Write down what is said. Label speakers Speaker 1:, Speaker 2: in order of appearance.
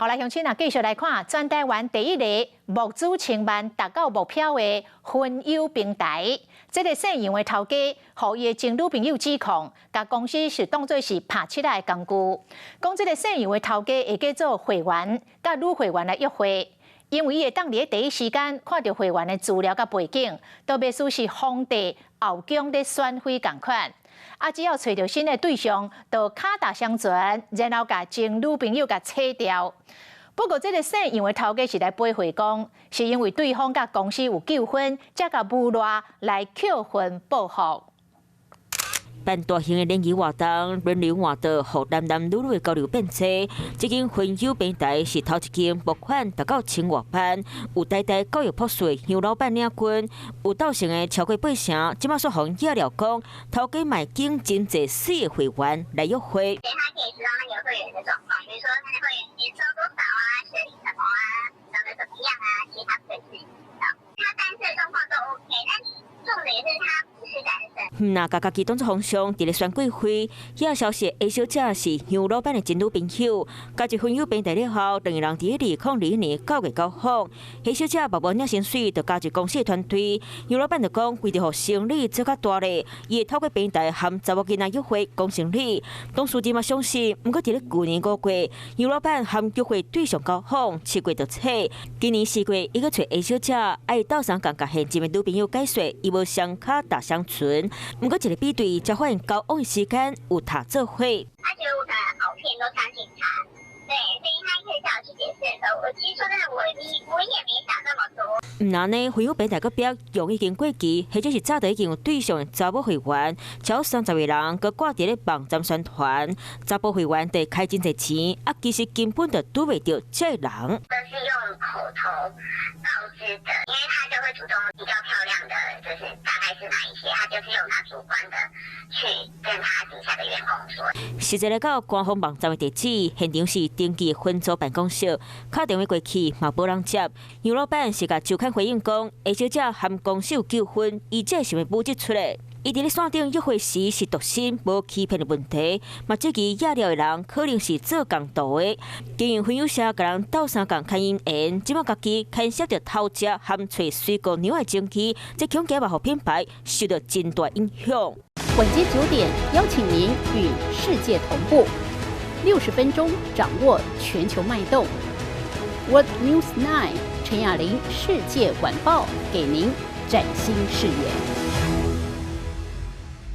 Speaker 1: 來鄉親啊，繼續來看全台灣第一個募資千萬達到目標的婚友平台。這個姓楊的頭家，予伊的前女朋友指控，共公司是當做是拍七仔的工具。講這個姓楊的頭家會叫做會員，佮女會員來約會，因為伊會當佇第一時間看著會員的資料佮背景，都袂輸是皇帝後宮咧選妃仝款。啊，只要揣著新的對象，就跤踏雙船，然後共前女朋友共切掉。不過，這個姓楊的頭家是來駁回講，是因為對方佮公司有糾紛，才共誣賴來扣分報復。
Speaker 2: 辦大型的聯誼活動，輪流換桌，予男男女女的交流變濟。這間婚友平台是頭一間募款達到千外萬，有台大教育博士楊老闆領軍，有鬥成的超過八成。這馬煞予惹料講，頭家嘛揀真濟死的會員來約會。
Speaker 3: 他可以知道那個會員的狀況，比如說他的會員年收多少啊，學歷什麼啊，長得怎麼樣啊，其實他會自己知道。他單身的狀況都 OK，但重點是他不是單身。
Speaker 2: 若共家己當作方向，佇咧選貴妃，遐消息 A 小姐是楊老闆的前女朋友，加入婚友平台了後，兩个人佇2002年9月交往。A 小姐嘛無領薪水，就加入公司的團隊。楊老闆就講，為著予生意做較大咧，伊會透過平台和查某囡仔約會講生理。董事長嘛相信，毋過佇咧舊年5月，楊老闆和約會對象交往，7月就切。今年4月，伊閣揣 A 小姐，愛鬥相共共現任的女朋友解說，伊無雙跤踏雙船。毋過一個比對，才發現交往的時間有踏做伙。
Speaker 3: 他覺得我可能好騙都相信他，對，所以他一開始叫我去解釋的時候，我其實說真的，我也沒想那麼多。
Speaker 2: 毋但呢，婚友平台閣表用已經過期，或者是早就已經有對象的查某會員，超30個人，閣掛佇咧網站宣傳，查埔會員得開真濟錢，啊，其實根本就拄袂著這個人。
Speaker 3: 都是用口頭告知的，因為他就會主動比較漂亮的，就是大概是哪一些，他就是用他主觀的去跟他底下的員工說。
Speaker 2: 實際來到官方網站的地址，現場是登記分組辦公室，敲電話過去嘛無人接。楊老闆是共周刊回應講，A 小姐和公司有糾紛，伊才會想欲舞這齣咧。伊佇咧線頂約會時是獨身，無欺騙的問題，嘛質疑惹料的人可能是做工圖的。經營婚友社共人鬥相共牽姻緣，這馬家己牽涉著偷食和揣水姑娘的證據，這恐驚嘛予品牌受著真大影響。
Speaker 4: 晚間9點，邀請您與世界同步，60分鐘掌握全球脈動。World News 9 陳雅玲世界晚報，給您嶄新視野。